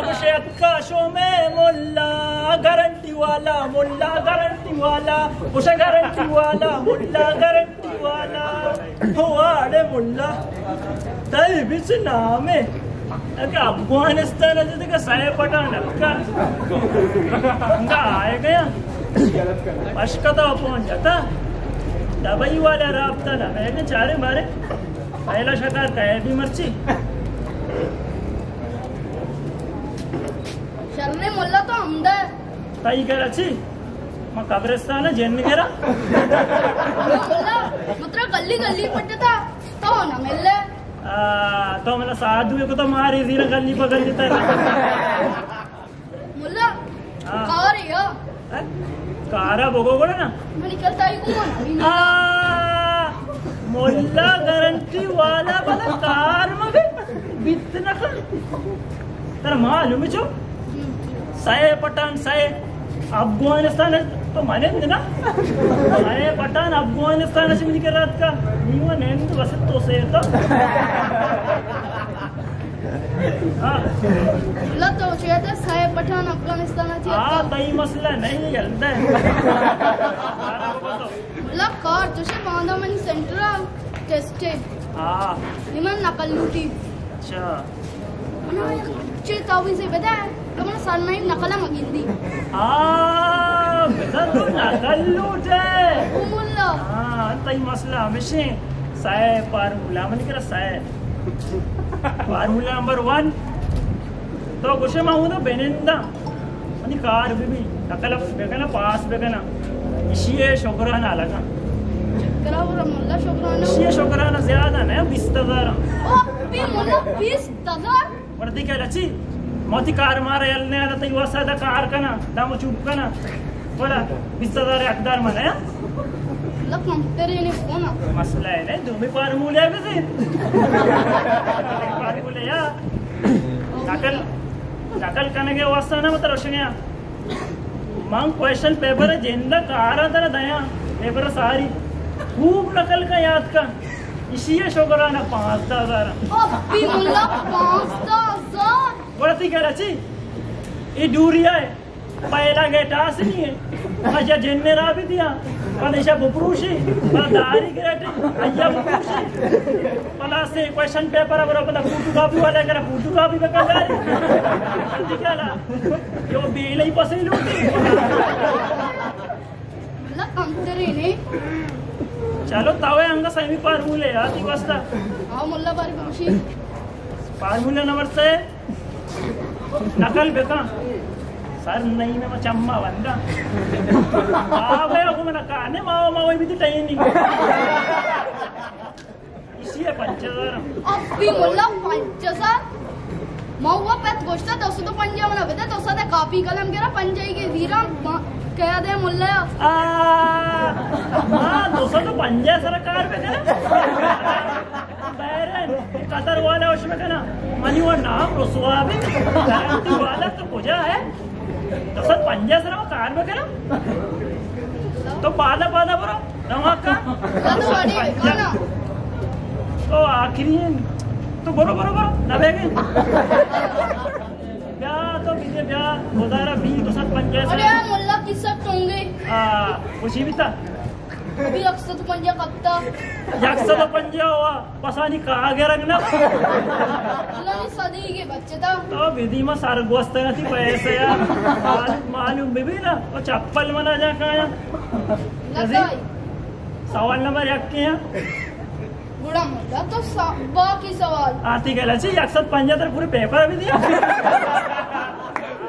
شیخ کا شو میں ملا گارنٹی والا، ملا گارنٹی والا، اسے گارنٹی والا، ملا گارنٹی والا، واڑے ملا، تئی بچ نام ہے۔ اگہ افغانستان ءَ جتگ ءَ سئے پٹان ہلکا انگا آئے گیا۔ اشکتا پہنچ جاتا۔ دبئی والا رابطہ نہ، میں کہ چارے مارے پہلا شکار کئے بھی مرچی۔ شریں ملا تو ہمدا۔ تئی گھر اچی؟ ما قبرستان ءَ جن گرا۔ ملا، مترا گلی گلی پٹتا، تو نہ ملے۔ آ، تو منا ساتھ دوئے کو تو ماری زیرا گلی پہ گلی تر۔ ملا، ہاں۔ کار یا؟ ہاں؟ کارا بگو گڑا نا۔ منی کل تائی کو نا۔ آ، ملا گارنٹی والا بلا کار مگے بیت نہ کن۔ ترا معلوم چو؟ سئے پٹان سئے افغانستان تو منند نا؟ سئے پٹان افغانستان چ منی کرا اتکا۔ نیو نند وسط تو سے تو۔ ہاں۔ ملا تو چیئے تھا سئے پٹھان افغانستان ءَ چیئے ہاں، تھا۔ تئی مسئلہ نہیں، یلدا ہے۔ ملا کار چوشے باندا منی سینٹر ءَ ٹیسٹ ہے۔ ہاں۔ نی من نقل لوٹی۔ اچھا۔ منا چے تعویذے بدے، تو منا سرنائم نقل ءَ مگندی۔ آ، بزاں تو نقل لوٹے۔ او ملا۔ ہاں، تئی مسئلہ ہمیشیں سئے فارمولا، منی کرا سئے۔ فارمولا نمبر ون، تو گوشے ما اودا بننداں، منی کار بہ بی، نقل بکناں، پاس بکناں۔ ایشی ءِ شکرانہ لگاں۔ کرا برا ملا شکرانہ۔ ایشی ءِ شکرانہ زیادہ نہ، بیست ہزار۔ او، بی ملا بیست ہزار؟ وردی کہ لچی، موتی کار مارا یل نہ، تئی واسطہ دا کار کناں، دا مو چوپ کناں۔ بولا، بیست ہزار حقدار من ہے۔ لکھ من تیرے نے کون؟ مسئلہ ہے نا، دومی فارمولے بزی۔ فارمولے یا۔ نقل، نقل کنگے واسطہ نہ مت روشنیا۔ من کوئسچن پیپر جندا کارا ترا دیاں، پیپر ساری خوب نقل کا یاد کا۔ ایشی ءِ شکرانہ پانزدہ ہزار۔ او بی ملا، پانزدہ ہزار۔ گڑا تئی کرا چی؟ اے ڈوریا ہے۔ پہلا گیٹ آسنی ہے۔ اجا جن را بھی دیا۔ پدا ایشا بپروشی۔ پدا داری گیٹ۔ ایا بپروشی۔ پدا سے کوئسچن پیپر ءَ برو، پدا فوٹو کاپی والا کرا فوٹو کاپی بکن جائے۔ تئی کرا یو بیلئی پسے لوٹی۔ ملا کمترے نے۔ چلو، تاوے انگا سیمی فارمولے آتی واسطہ۔ ہاں، ملا باری بخشی۔ فارمولا نمبر سے نقل بکن۔ سر نہیں میں چما بندہ۔ آ گیا کو منا کانے ماو ماو بھی ٹائم نہیں۔ ایشی ءَ پنچ ہزار۔ ابی ملا پنچ ہزار؟ ما وہ پت گوشتا دو سد و پنجاہ منا بدے، دو سد کاپی قلم گرا، پنجاہی کے زیرا ما-، کیا دے ملا؟ آ، ما دو سد و پنجاہ سر کار بکنا۔ بہرحال، قطر والا وش بکنا۔ منی وہ نام رسوا بھی، گارنٹی والا تو کجا ہے؟ دو سد پنجاہ سر کار بکنا۔ تو پادا پادا برو۔ دماغ کا؟ تو آخری ہے۔ تو برو، برو، برو۔ نہ بیگے۔ بیا تو بیجے بیا۔ گزارا بی دو سد پنجاہ۔ ارے ملا قصہ ٹونگے۔ ہاں، خوشی بھی تھا۔ ابھی یک سد پنجاہ کپتا۔ یک سد پنجاہ ہوا۔ پسانی کاگے رنگ نہ۔ اللہ نے صدی کے بچے تھا۔ تو بدی ما سر گوستگا تھی پیسے یار۔ معلوم، معلوم بی بی نا۔ وہ چپل منا جا کایا۔ لگائی۔ سوال نمبر یک کے ہیں۔ گڑا ملا تو سا-، باقی سوال۔ آتی گلا چی یک سد پنجاہ تر پورے پیپر بھی دیا۔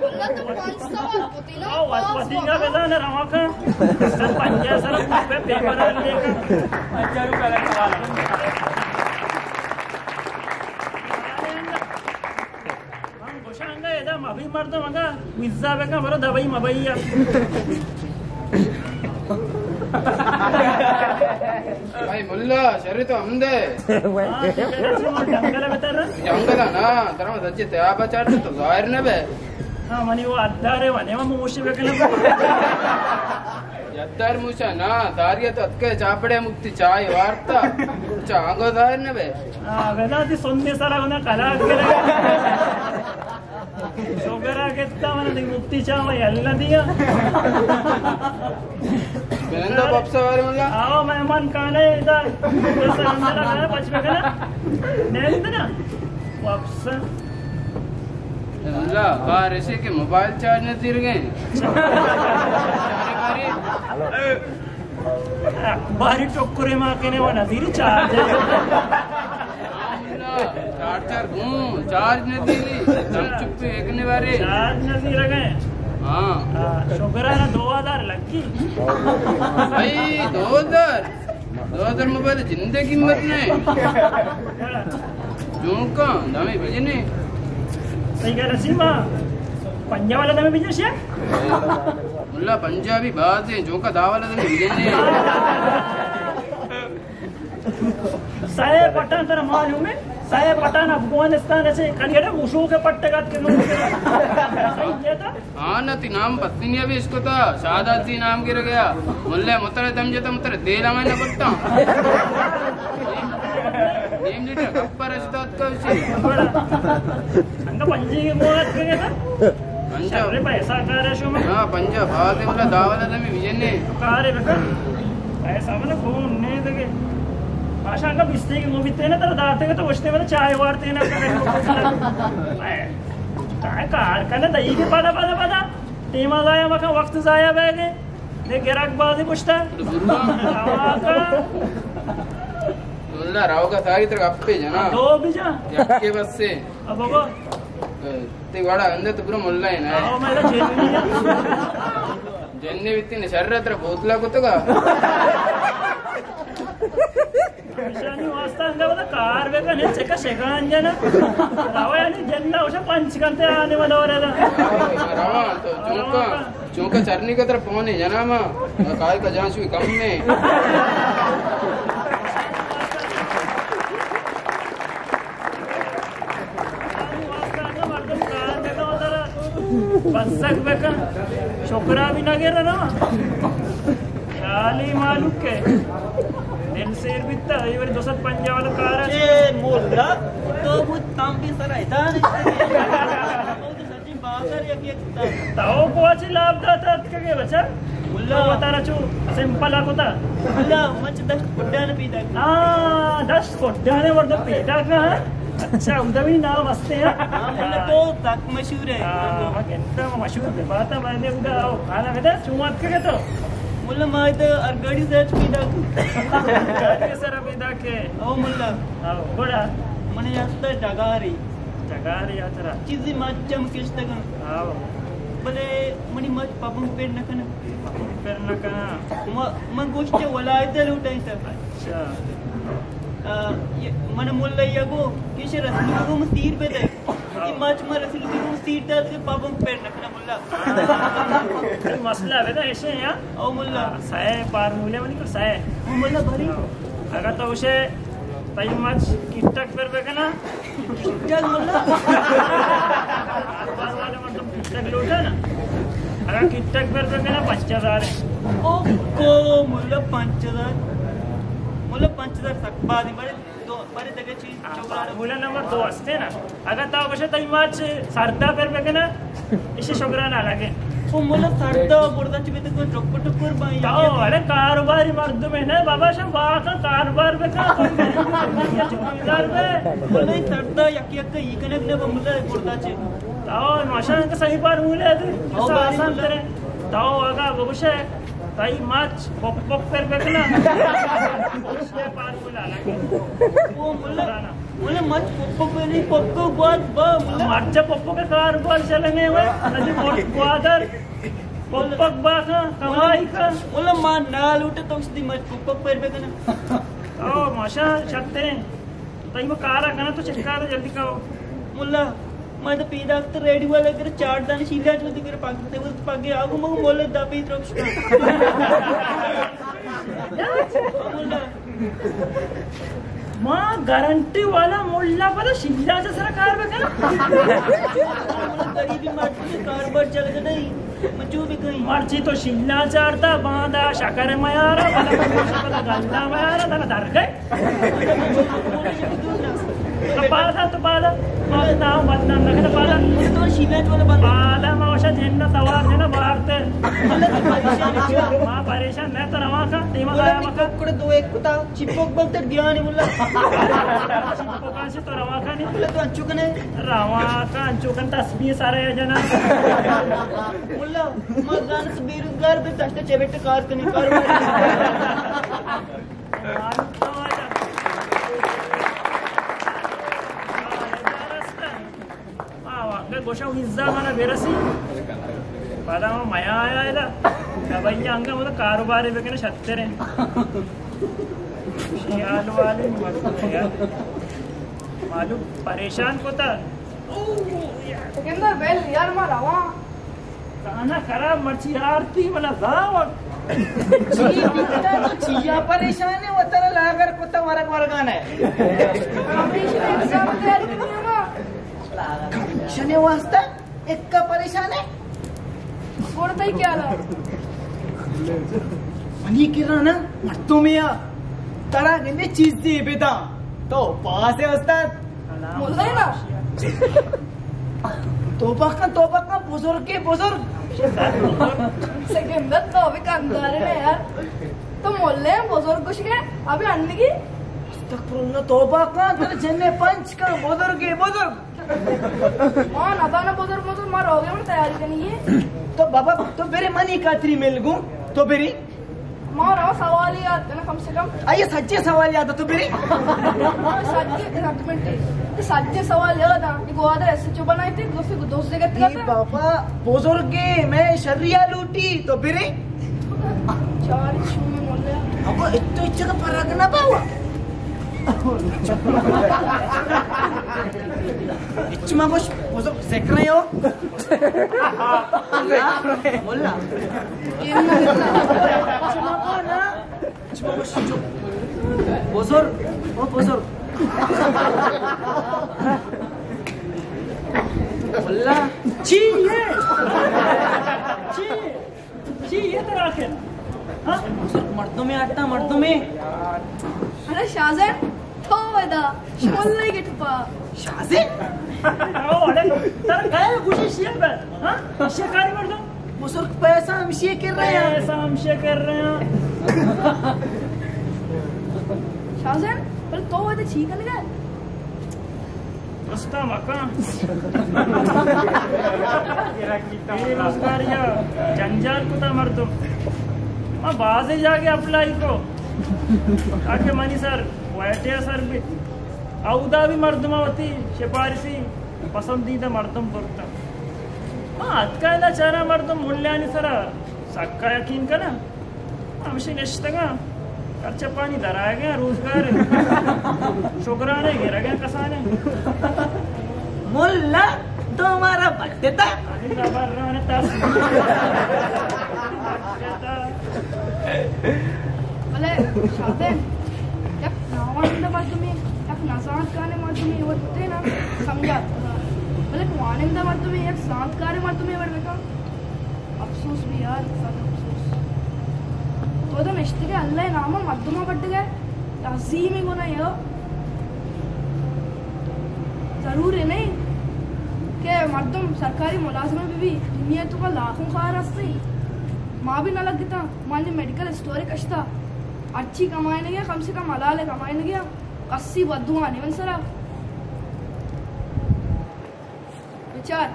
ملا تو پانچ سوال پوتی نا، او، پاس وتی کا بزان روا کا۔ یک سد پنجاہ سر پورے پیپر آ لے کا۔ پنجاہ روپے کا سوال۔ ہم گوشانگا ادا مبی مردم اگا ویزا بکن برو دبئی مبئی ء۔ بھائی ملا، شر تو ہم دے۔ ہاں، جنگل ء بتر۔ جنگل ء نا، ترا سچے تیاب چاٹ تو ظاہر نہ بے۔ ہاں، منی وہ ادارے ونے ما موشی بکن۔ یتر موشا نا، داری تو اتکے چاپڑے مکتی چائے وارتا۔ چانگو ظاہر نہ بے۔ ہاں، ودا تی سندے سرا گنا کلاک کرے۔ شوگر آ گتا من دی مفتی چا میں اللہ دیا۔ بلندا پپ سوار ملا۔ آو مہمان کانے ادا۔ بس اندر آ پچ بکنا۔ نیند نا۔ واپس۔ اللہ، کار ایسے کہ موبائل چارج نہ زیر گئے۔ باری ٹکرے ما کنے و نزیر چارج۔ چار چار گوں چارج نہ دیری، دم چپے ایک نے بارے۔ چارج نہ دیرگے۔ ہاں۔ ہاں، شوگر آ نا دو ہزار لگی۔ بھائی، دو ہزار؟ دو ہزار موبائل جندے قیمت نہیں۔ جونکا دمے بجنے۔ صحیح کہہ رسی ماں۔ پنجاب والا دمے بجنے شے؟ ملا پنجابی باز ہیں، جونکا دا والا دمے بجنے۔ سئے پٹان ترا معلوم ہے؟ سئے پٹان افغانستان سے کلیڑا مشوک پٹگات کے لوگ۔ صحیح ہے تا؟ ہاں، نہ تی نام پتنی ابھی اس کو تا، شہادت جی نام گر گیا۔ ملے مترے دم جتا مترے دل ہمیں نہ پتا۔ نیم لیٹر کپ پر اشتات کا اسی۔ انگا پنجی کے موت کے گیا تا؟ پنجاب۔ شرے پیسہ کار ہے شما۔ ہاں، پنجاب۔ آتے ملا داولا دمی بجنے۔ کارے بکن۔ پیسہ منا کون نے دگے۔ آشا انگا بیستے کے مو بیتے نا تر داتے کے تو وشتے منا چائے وارتے نا۔ کار کنے دئی کے پدا پدا پدا۔ ٹیما ضائع مکن، وقت ضائع بہ گئے۔ دے گراک بازی پشتا۔ اللہ راوگا ساری تر گپے جنا۔ دو بجا۔ یکے بس سے۔ اب بابا۔ تے وڑا اندے تو پورا ملا ہے نا۔ آو میرا جنی۔ جنی بیتی نے شر تر بوتلا کو تو کا۔ نشانی واسطہ انگا بدا کار بکن، چکا شگان جنا۔ راو یعنی جنہ اوشا پنچ کنتے آنے والا ہو رہا تھا۔ راو تو چونکا، چونکا چرنی کا طرف پونے جنا ما، کار کا جان شوی کم میں۔ بسک بکن، شکرا بھی نہ گر رہا۔ خیالی مالوک ہے۔ دل سیر بیتا، یہ بڑی دو سد پنجاہ والا کار ہے۔ اے مولا، تو وہ تام بھی سر ایدان۔ سچی بات ہے، یک یک تا۔ تو کو اچھی لاپ داتا اتکگے بچا؟ ملا۔ تو تارا چو سمپل آ کتا۔ ملا، مچ دشت پڈان پیدا۔ ہاں، دشت پڈانے ورد پیدا کا۔ اچھا، ادا بھی نام ہستے ہیں۔ ہاں، ملا تو تک مشہور ہے۔ ہاں، ما گنتا مشہور بے بات ہے، میں نے ادا آؤ، کھانا کھاتا، چون اتکگے تو؟ ملا، ما ادھر ارگاڑی سے اچ پیدا کو۔ ارگاڑی سر پیدا کے۔ او ملا۔ آؤ، گوڑا۔ منی ہستا ڈگاری۔ ڈگاری آ ترا۔ چیزی مچ ہم کشتگاں۔ آؤ۔ بلے منی مچ پبم پر نہ کناں۔ پبم پر نہ کناں۔ م-، من گوشت ولایت لوٹائیں تک۔ اچھا۔ آ، یہ من ملا یا گو کہ رسول روم سیر بہ دے۔ یہ مچ من رسول روم سیر دات کہ پبم پر نہ کناں ملا۔ مسئلہ بدا ایسے ہیں۔ او ملا۔ سائے پارمولے منی کو سائے۔ او ملا بری۔ اگر تو اسے تئی مچ کٹک پر بکنا، کٹک ملا۔ کٹک لوٹا نا۔ اگر کٹک پر بکنا پنچ ہزار ہے۔ او کو ملا پنچ ہزار۔ ملا پنچ ہزار سک بازی بڑے دو، بڑے دگہ چیز چوکاڑ۔ ملا نمبر دو ہستے نا۔ اگاں تو گوشے تئی مچ سردا پر بکنا، ایشی شگران الگ ہے۔ او ملا سردا بردا چہ بیت کو ٹکر ٹکر بائی۔ تو اڑے کاروباری مردم ہے نا بابا، شم باکا کاروبار بکا، کوئی چوکیدار بے۔ ملا سردا یک یک ای کنگ نہ ملا بردا چہ۔ تو ماشاءاللہ صحیح پارمولہ دے۔ او باری آسان ملا۔ ترے۔ تو اگاں بگوشے تئی مچ پک پک پر بکنا۔ او ملا، ملا مچ پک پک پر نہیں، پک پک گواد با ملا۔ مچ پک پک کار بار چلنے ہوئے، اجی موٹ گوادر، پک پک با کا، کمائی کا۔ ملا ما نال اٹھ تو اس دی مچ پک پک پر بکنا۔ او ماشا شتریں۔ تئی وہ کارا کنا تو چکا تو جلدی کا۔ ملا، ما تو پیدا تو ریڈی والا کر چار دان شیلا جو دی کر پاک تے وہ پاگے آگو مگو مولد دا پی ترکش۔ ملا۔ ما گارنٹی والا ملا پر شیلا چا سر کار بکنا۔ غریبی مارت کاروبار چل گئی۔ مچو بکئی۔ مرچی تو شیلا چارتا، باندا شکر میارا، پدا پدا گلدا میارا، تنا درگئے۔ پادا تو پادا، ما نام بدنام نہ کنا پادا۔ تو شیمنٹ والا بند۔ پادا ما وشا جن سوار جن بارتے۔ ما پریشان نہ تو رواں کا، دیما تو آیا مکا۔ کوکڑ دو ایک کتا، چپوک بلتے دیانی ملا۔ چپوکان سے تو رواں کا نہیں۔ تو انچو کنے۔ رواں کا انچو کن تسبیح سارے جنا۔ ملا، ما زانس بیروزگار بے دشت چے بیٹھ کار کنی کار۔ آ، واقعی گوشاں ویزا منا برسی۔ پدا ما میا آیا ادا۔ دبئی انگا مطلب کاروبارے بکنے شتریں۔ شیال والے مطلب یار۔ معلوم پریشان کوتا۔ سکندر بیل یار ما رواں۔ زانا خراب مرچی آرتی منا زاوک۔ چی بیتا تو چیا پریشان ہے، وتر لاگر کتا ورگ ورگان ہے۔ کمیشن ایگزام تیاری کنی ہما۔ کمیشن واسطہ اکا پریشان ہے۔ گوڑ تئی خیال ہے۔ منی کرا نا مردمے آ ترا گندے چیزے بداں۔ تو پاس ہے استاد۔ ملا نا۔ توبہ کن، توبہ کن، بزرگے بزرگ۔ سکندر تو بھی کندارے نا یار۔ تو ملے ہیں بزرگ کچھ گئے، ابھی انگی۔ استغفر اللہ، توبہ کن، ترا جنے پنچ کن، بزرگے بزرگ۔ ما نزاناں بزرگ مزرگ، ما روگے من تیاری کنی ہے۔ تو بابا، تو برے منی کاتری مل گوں، تو برے۔ ما رو سوال یاد کنا کم سے کم۔ آئیے سجے سوال یاد ہے، تو برے۔ سجے، ایک منٹ۔ سجے سوال یاد ہے۔ یہ گوادر ایس ایچ او بنائی تھی، دوسرے کو دوست جگہ اے تھا۔ بابا، بزرگے، میں شریا لوٹی، تو برے۔ چار شو میں مولے۔ ابا، اتو اچھا کا پراگ نہ پاوا۔ اچھا ما گوش، بزرگ ذکر ہے ہو۔ ملا۔ بزرگ، او بزرگ۔ اللہ، چی ہے؟ چی ہے؟ چی ہے ترا آخر؟ ہاں؟ بزرگ مردمے آتا، مردمے۔ ارے شازن، تو ودا، ملے گے ٹپا۔ شازن؟ او، اڑے، ترا کئے گوشی شیر بے؟ ہاں؟ شکاری مردم؟ بزرگ پیسہ ہمشی کر رہے ہیں۔ پیسہ ہمشی کر رہے ہیں۔ شازن، پر تو ودا چی کن گئے؟ رستہ مکان۔ بے روزگاری ءَ جنجال کتا مردم۔ ما بازیں جاگہ اپلائی کو، تاکہ منی سر کوئٹہ ءَ سر بیت۔ اودا بھی مردم وتی سفارشی پسندیدہ مردم برتا۔ ما اتکا ادا چارا مردم ملیانی سرا سکا یقین کنا۔ ہمشی نشتگاں، کرچپانی درآیگاں، روزگار شگرانے گرگاں کسانے۔ ملا، تو مارا بڈتا۔ بلے شادے، یک ناوانندہ مردمے، یک نزانتکاریں مردمے وت نا سمجھات۔ بلے وانندہ مردمے، یک زانتکاریں مردمے وڑ بکن۔ افسوس بی یار، سد افسوس۔ تو ادا نشتگے، اللہ ءِ نام ءَ مردماں بڈگے، عظیمیں گناہ یے۔ ضروری نہیں کہ مردم سرکاری ملازم بہ بی، دنیا ءِ توکا لاکھوں کار ہستی۔ ما بھی نہ لگتا، ما نے میڈیکل اسٹور کشتا، ہرچی کمائنگے، کم سے کم حلال کمائنگے، کسی بددعا نہیں من سرا۔ بچار،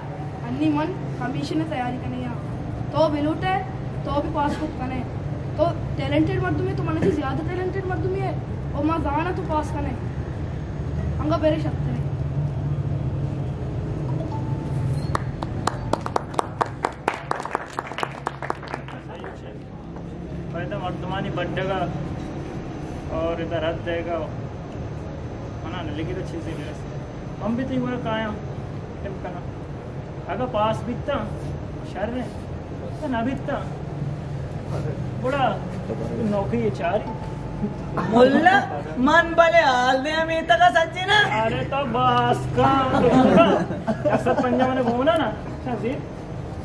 انی من کمیشن ءِ تیاری کنگ ءَ آں۔ تو بلوٹ ئے، تو بھی پاس کت کن ئے۔ تو ٹیلنٹڈ مردمے، تو من ءَ چہ زیادہ ٹیلنٹڈ مردمے ئے۔ او ما زاناں تو پاس کن ئے۔ انگا برے شتر ئے۔ پائدہ مردمانی بڈگ ءَ اور ادا رد دئیگ ءَ منا نہ لگی تو چیزے برس۔ من بھی تئی گورا کایاں، ہیلپ کناں۔ اگاں پاس بیتاں، شر ایں۔ نہ بیتاں، گڑا نوکری چاری۔ ملا، من بلے حال دیاں میتگ ءَ سجینا۔ ارے تو بس کن۔ یک سد پنجاہ من گونا نا۔ زیر۔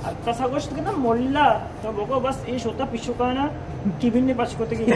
ہر کسا گوشت کہ نا ملا، تو بگو بس اے شوتا پشکانا کیبن نے پچ کتگی۔